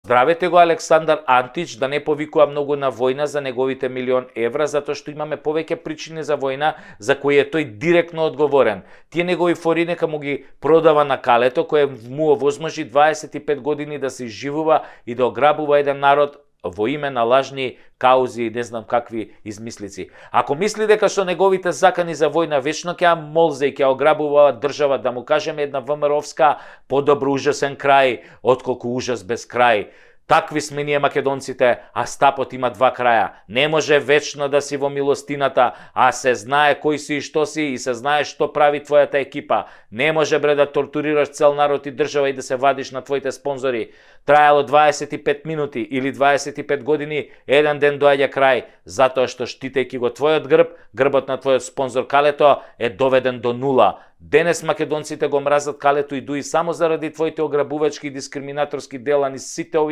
Здравете го Александар Антич да не повикува многу на војна за неговите €1.000.000, затоа што имаме повеќе причини за војна за кои е тој директно одговорен. Тие негови фори нека му ги продава на калето, кое му овозможи 25 години да се изживува и да ограбува еден народ во име на лажни каузи и не знам какви измислици. Ако мисли дека со неговите закани за војна вечно ќе молзе и ќе ограбува држава, да му кажеме една ВМРО-вска подобро ужасен крај, отколку ужас без крај. Такви сме ние македонците, а стапот има два краја. Не може вечно да си во милостината, а се знае кој си и што си и се знае што прави твојата екипа. Не може бре да тортурираш цел народ и држава и да се вадиш на твоите спонзори. Трајало 25 минути или 25 години, еден ден доаѓа крај, затоа што штитејќи го твојот грб, грбот на твојот спонзор Калето е доведен до нула. Денес македонците го мразат Калето и Дуи само заради твоите ограбувачки и дискриминаторски дела низ сите овие